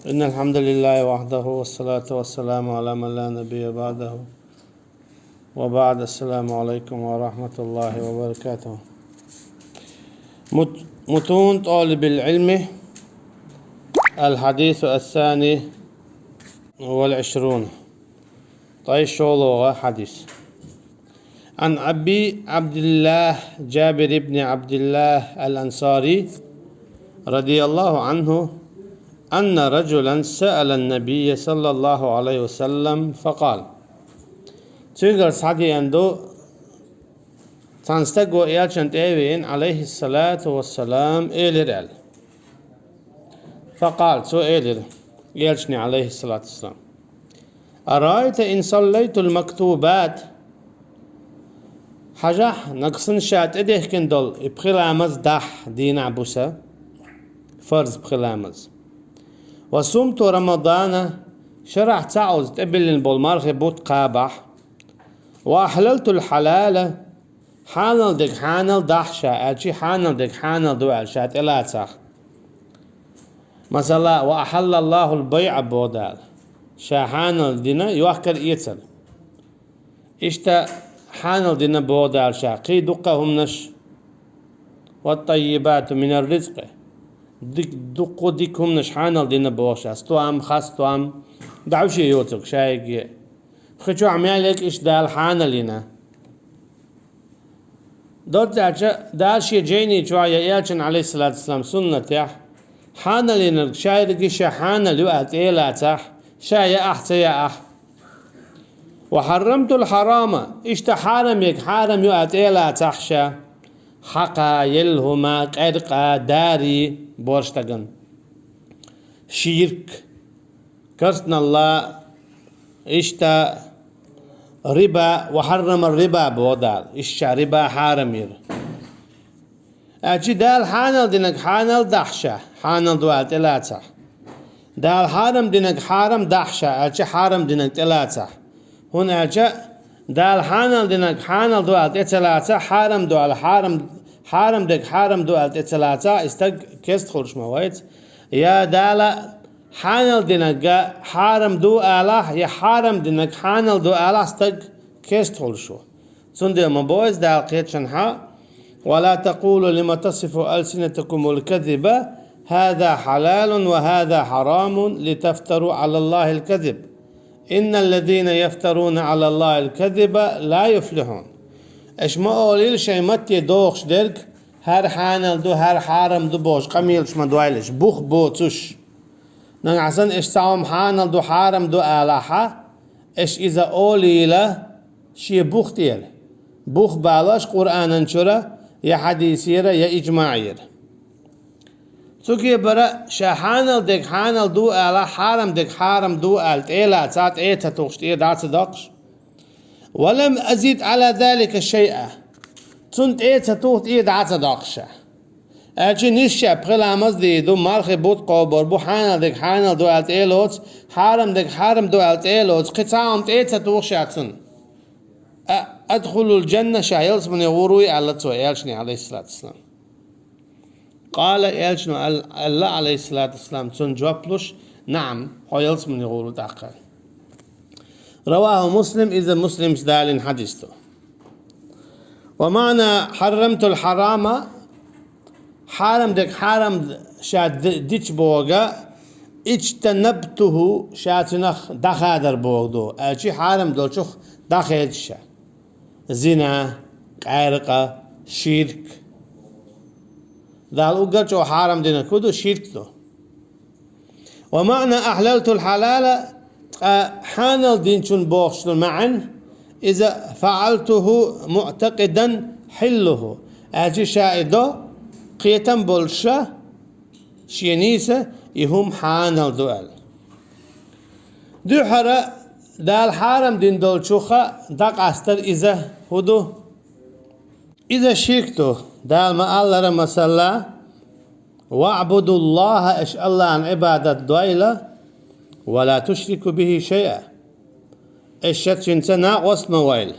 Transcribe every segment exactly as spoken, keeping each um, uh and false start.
إن الحمد لله وحده والصلاة والسلام على من لا نبي بعده. وبعد، السلام عليكم ورحمة الله وبركاته. مت-، متون طالب العلم، الحديث الثاني والعشرون. طيب، شو لغة حديث؟ عن أبي عبد الله جابر بن عبد الله الأنصاري رضي الله عنه أن رجلا سأل النبي صلى الله عليه وسلم فقال. Цуьнгара схьадеана ду, цхьана стага элчанна тӀе а веана, عليه الصلاة والسلام, элира аьлла. فقال, цо элира, элчане, عليه الصلاة والسلام: أرأيت إن صليت المكتوبات؟ Хьажахь, нагахь санна ша тӀедехкина долу и пхи ламаз дахь дийнахь-буса, фарз пхи ламаз. وصمت رمضان, шарахь цкъа а тӀебиллина болу мархи бутт кхабахь. وأحللت الحلال, хьанал дерг хьанал дахь ша, аьлчи хьанал дерг хьанал ду аьлла ша тӀелацахь. Масала, وأحل الله البيع боху Дала. Ша хьанал дина йохкар-эцар. Иштта хьанал дина боху Дала ша кхин дуккха а хӀуманаш. والطيبات من الرزق. Дик-, дуккха дика хӀуманаш хьанал дина боху ша. Стоам, хас стоам, дӀа уьш а йоцург шайге. Пхи чохь мел ерг иштта Дала хьанал йина. Доцца аьлча, Дала шен жайни чохь я элчан, عليه الصلاة والسلام, суннатехь, хьанал йинарг шайриг ша хьанал ю аьлла тӀе а лацахь, ша яахь, ца яахь. وحرمت الحرام, иштта хьарам ерг хьарам ю аьлла тӀе а лацахь ша, хьакха, елла хӀума, къаьркъа, дари, борш даган. Ширк, карстаналла, иштта риба, وحرم الربا боху Дала, иштта риба хьарам йира. Аьлчи Дала хьанал динарг хьанал дахь ша, хьанал ду аьлла тӀелацахь. Дала хьарам динарг хьарам дахь ша, аьлчи хьарам динарг тӀелацахь. ХӀунда аьлча Дала хьанал динарг хьанал ду аьлла тӀе ца лацахь, хьарам ду аьлла, хьарам, хьарам дерг хьарам ду аьлла тӀе ца лацахь, и стаг кестта хуьлуш ма вайца. Я Дала хьанал динарг хьарам ду алахь, я хьарам динарг хьанал ду алахь, стаг кестта хуьлуш ву. Цундела ма боху иза Дала кхечанхьа: ولا تقولوا لما تصف ألسنتكم الكذب هذا حلال وهذا حرام لتفتروا على الله الكذب إن الذين يفترون على الله الكذب لا يفلحون. Аша ма олийла шайн матте дохуш дерг, хӀара хьанал ду, хӀара хьарам ду бохуш, къамелаш ма дойла аша, бух боцуш. Нагахь санна аша цхьа хӀума хьанал ду, хьарам ду алахьа, аша иза олийла шен бух тӀера. Бух балош Къуръанан чуьра, я хьадисера, я ижмаӀера. Цу кепара ша хьанал дерг хьанал ду ала, хьарам дерг хьарам ду ала, тӀе а лаца, тӀе а ца тухуш, тӀе дӀа а ца доккхуш. ولم أزد على ذلك شيئا. Цунна тӀе а ца туху, тӀе а дӀа а ца доккхуш ша. Аьлчи нисса пхи ламаз дийр ду, мархи бутт кхобур бу, хьанал дерг хьанал ду аьлла тӀе а лоцу, хьарам дерг хьарам ду аьлла тӀе а лоцу, кхин цхьа хӀума тӀе а ца туху ша цунна. А, أدخل الجنة, ша ялсамане гӀур вуй аьлла цо, элчане, عليه الصلاة والسلام. قال, элчано ал-, аьлла, عليه الصلاة والسلام, цунна жоп луш: نعم, хьо ялсамане гӀур ву тӀаккха. رواه مسلم, иза Муслима далийна хьадис ду. ومعنى حرمت الحرام, хьарам дерг хьарам ша д-, дича бохург, اجتنبته, ша цунах дӀахадар бохург ду, аьлчи хьарам долчух дӀахедаш ша. Зина, къаьркъа, ширк. Дала уггар чӀогӀа хьарам динарг хӀун ду? Ширк ду. ومعنى أحللت الحلال, ткъа хьанал динчун бохучун маьӀна, иза فعلته معتقدا حله, аьлчи ша и до кхетам болуш ша, шен нийса и хӀума хьанал ду аьлла. Дуьххьара Дала хьарам дина долчуха дӀакъастар иза хӀун ду? Иза ширк ду. Дала ма аллара, масала: واعبدوا الله, аша Аллахьан Ӏибадат дойла, ولا تشركوا به شيئا, аша цуьнца накъост ма войла.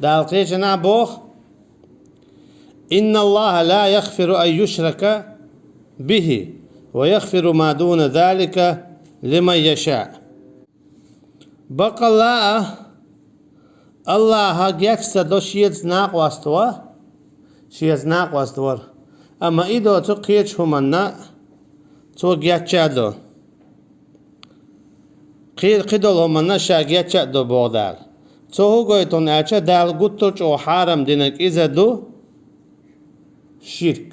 Дала кхечанхьа боху: إن الله لا يغفر أن يشرك به ويغفر ما دون ذلك لمن يشاء. Бакъалла а, Аллахьа геч ца до шеца накъост вар, шеца накъост вар. Амма и до цу кхечу хӀуманна, цо геч а до. Кхе-, кхидолу хӀуманна ша геч а до боху Дала. Цо хӀун гойту аьлча, Дала гуттар а чӀогӀа хьарам динарг иза ду ширк.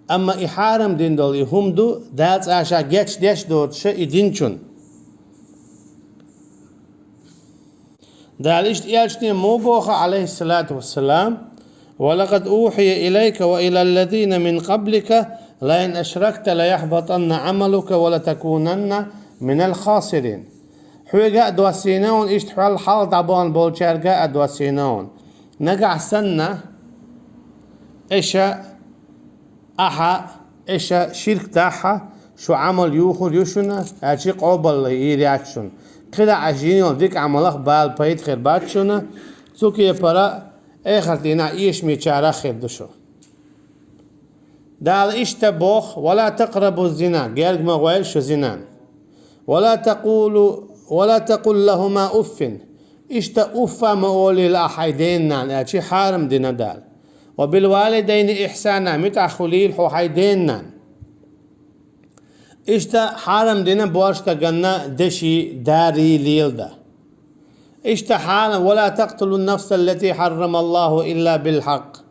Амма и хьарам дина долу и хӀума ду, Дала цкъа ша гечдеш доцуша и динчун. Дала иштта элчане муха боху, Ӏалайхиссалату вассалам: «ولقد أوحي إليك وإلى الذين من قبلك لئن أشركت ليحبطن عملك ولتكونن من الخاسرين». Хьоьга а доссийна вон, иштта хьол хьалха дӀабахана болчаьрга а доссийна вон. Нагахь санна, эша, ахьа, эша ширк дахьа, шу Ӏамал юхур ю шуна, аьлчи къобалла йийр яц шуна. КхидӀа аша йина йолу дика Ӏамалах бала пайда хир бац шуна, цу кепара эхарт дийнахь эшамечарах хир ду шу. Дала иштта боху: «ولا تقربوا الزنا», герга ма гӀойла шу зинан. «ولا تقولوا، ولا تقل لهما أف», иштта уффа ма олийла ахь хьайн ден-нанна, аьлчи хьарам дина Дала. «وبالوالدين إحسانا», муьтӀахь хуьлийла хьо хьайн ден-нанна. Иштта хьарам дина боьрша стаганна деши, дари леладан. Иштта хьарам: «ولا تقتلوا النفس التي حرم الله إلا بالحق».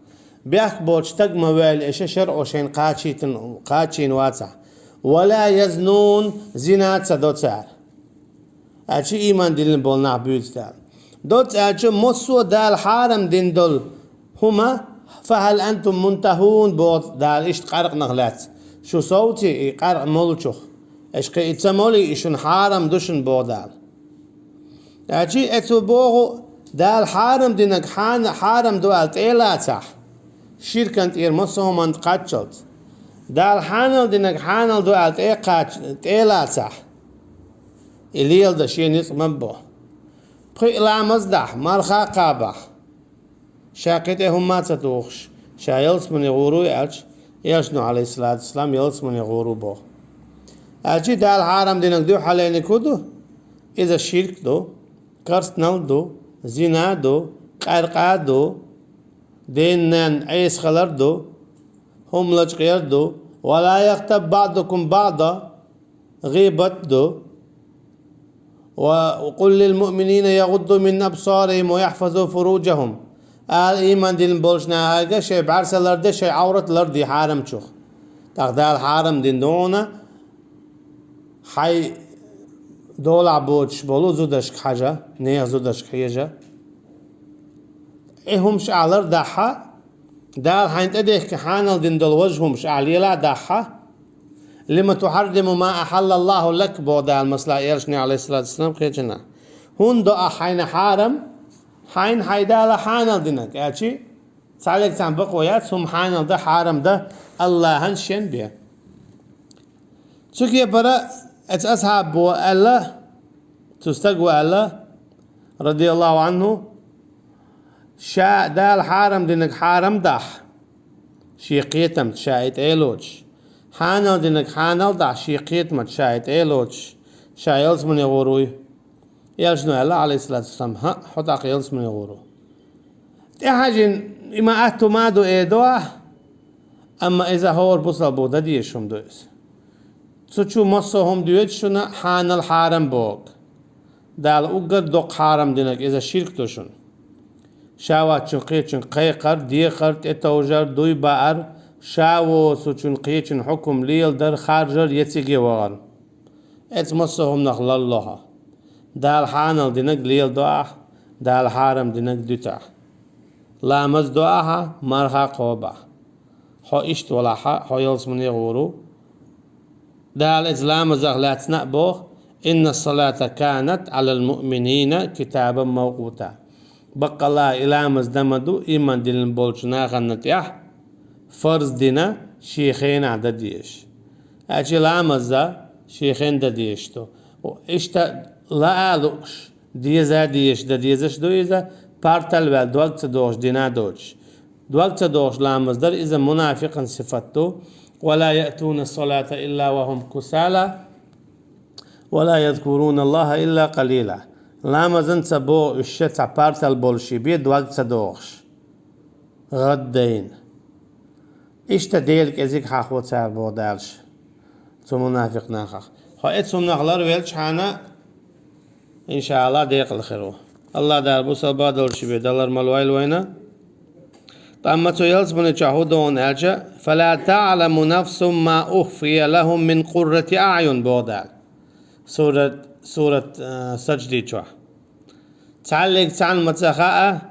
Бехк боцу стаг ма войла эша шарӀо шайна кхачийтина, кхачийна вацахь. «ولا يزنون», зина ца до цара. Аьлчи ийман диллина болу нах буьйцу Дала. Доцца аьлча, массо а Дала хьарам дина долу хӀума, «فهل أنتم منتهون», боху Дала иштта къаркъанах лаьцна. Шу совций и къаркъа молучух? Аша кхин и ца молий, и шуна хьарам ду шуна, боху Дала. Аьлчи а цо боху, Дала хьарам динарг хьана-, хьарам ду аьлла тӀе а лацахь, ширкан тӀера массо а хӀуманна кхаччалц. Дала хьанал динарг хьанал ду аьлла тӀе а кхач-, тӀе а лацахь, и леладан шен ницкъ ма бо. Пхиъ ламаз дахь, марха а кхабахь, ша кхин тӀе хӀумма а ца тухуш, ша ялсамане гӀур ву аьлча, элчано, Ӏалайхиссалату вассалам, ялсамане гӀур ву боху. Аьлчи Дала хьарам динарг дуьххьалерниг хӀун ду? Иза ширк ду, карстнал ду, зина ду, къаьркъа ду, ден-ненан Ӏеса хилар ду, хӀума лачкъер ду, «ولا يغتب بعضكم بعضا», гӀийбат ду. «وقل للمؤمنين يغضوا من أبصارهم ويحفظوا فروجهم». Ала ийман дина болчу нахага шайн бӀаьрса ларде, шайн Ӏаврат ларде хьарамчух. ТӀаккха Дала хьарам дина ду хьуна, хьайн долахь боцуш болу зудашка хьажа, нехан зудашка хьежа. И хӀумаш ахь лардахьа, Дала хьайна тӀедехка хьанал дина долу важа хӀумаш ахь лела а дахьа, «لم تحرم ما أحل الله لك», боху Дала, масала, элчане, Ӏалайхиссалату вассалам, кхечанахь. ХӀунда до ахь хьайна хьарам, хьайна хьайн Дала хьанал динарг, аьлчи, цхьаллиг цхьаьна бакъо яц, хӀума хьанал дан, хьарам дан Аллахьан шен бен. Цу кепара оцу асхьабо аьлла, цу стага аьлла, радияллаху анху, ша Дала хьарам динарг хьарам дахь, шен кхетамца ша и тӀе а лоцуш, хьанал динарг хьанал дахь, шен кхетамца ша и тӀе а лоцуш, ша ялсамане гӀур вуй. Элчано аьлла, Ӏалайхиссалату вассалам: «ХӀаъ, хьо тӀаккха ялсамане гӀур ву». ТӀехьажина, и ма атта хӀума ду эр ду ахь, амма иза хӀора бусалба дан дезаш хӀума ду иза. Цу чу массо а хӀума доьду шуна хьанал хьарам бохург. Дала уггар доккха хьарам динарг иза ширк ду шуна. Шавачун кхечун кхайкхар, дехар, тӀетовжар, дуй баар, ша воцучун кхечун хьукум леладар, харжар я циге вахар. Эцу массо а хӀуманах ларло хьо. Дала хьанал динарг леладо ахь, Дала хьарам динарг дуьту ахь. Ламаз до ахьа, марха а кхобахь. Хьо иштта валахьа, хьо ялсамане гӀур ву. Дала эцу ламазах лаьцна а боху: «إن الصلاة كانت على المؤمنين كتابا موقوتا». Баккъалла, и ламаз дан ма ду, ийман диллина болчу нахана тӀехь, фарз дина, шен хенахь дан дезаш. Аьлчи ламаза шен хен дан дезаш ду. Иштта лаа а лууш, деза а дезаш, дан дезаш ду иза, партал ваьлла, дог ца дохуш, дина а доцуш. Дог ца дохуш ламаз дар, иза мунафикъан сифат ду. ولا يأتون الصلاة إلا وهم كسالى ولا يذكرون الله إلا قليلا. Ламазан ца бо уьш цхьа партал болуш бе дог ца дохуш. ГӀаддайн. Иштта Дела кӀезиг хьахо цара боху Дала цу мунафикъ нахах. Хьо эцу хӀуманах ларвелчхьана, иншааллахӀ, декъала хир ву. АллахӀ Дала бусалба долуш бе далар малвайла вайна. Амма цу ялсамани чохь хӀун ду аьлча, فلا تعلم نفس ما أخفي لهم من قرة أعين боху Дала. Сурат, сурат, а, Сажди чохь. Цхьаллиг цхьанна ма ца хаьа,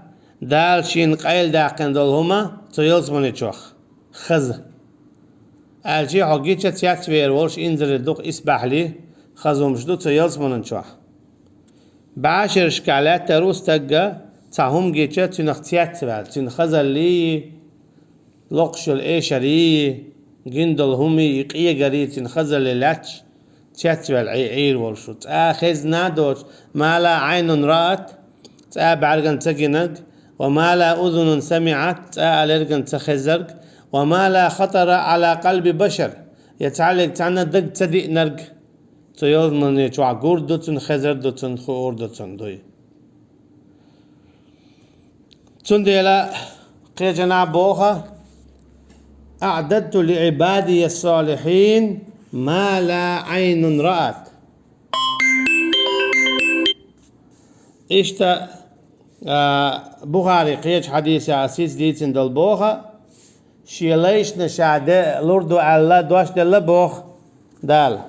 Дала шена къайладаьккхина долу хӀума цу ялсамани чохь. Хаза. Аьлча хьо гича цецвер волуш инзаре дукха исбаьхьлий, хаза хӀумаш ду цу ялсаманан чохь. БӀешерашкахь лаьттар ву стагга цхьа хӀума гича цуьнах цецваьлла, цуьнан хазаллий, локхуш йолу эшарий, гина долу хӀумий, къегарий цуьнан хазалле лаьтташ, цецваьлла Ӏе-, Ӏийр волуш ву. ЦӀа хезна а доцуш, ما لا عين رأت, цӀа бӀаьргана ца гинарг, وما لا أذن سمعت, цӀа а лергана ца хезарг, وما لا خطر على قلب بشر, я цхьаллиг цхьанна даг ца диънарг. Цу ялсамани чохь гур ду цунна, хезар ду цунна, хуур ду цунна дуй. Цундела кхечанхьа боху: أعددت لعبادي الصالحين ما لا عين رأت. Иштта, а, Бухари кхечу хьадисехь сица дийцина долу боху, шен лайшна ша де лур ду аьлла дош делла боху Дала.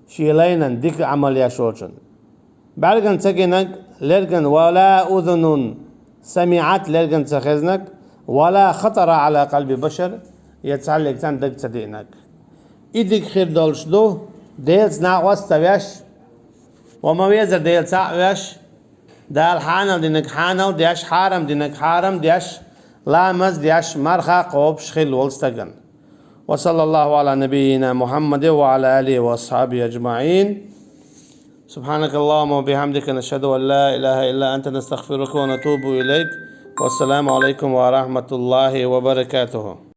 Шен лайнан дика Ӏамал еш волчун. БӀаьргана ца гинарг, лергана, ولا أذن سمعت, лергана ца хезнарг, ولا خطر على قلب بشر, я цхьаллиг цхьанна даг ца диънарг. И дика хир долуш ду, Делаца накъост ца веш, ва ма везара Делаца а веш, Дала хьанал динарг хьанал деш, хьарам динарг хьарам деш, ламаз деш, марха кхобуш хилла волу стагана. وصلى الله على نبينا محمد وعلى آله وأصحابه أجمعين. سبحانك اللهم وبحمدك، نشهد أن لا إله إلا أنت، نستغفرك ونتوب إليك. والسلام عليكم ورحمة الله وبركاته.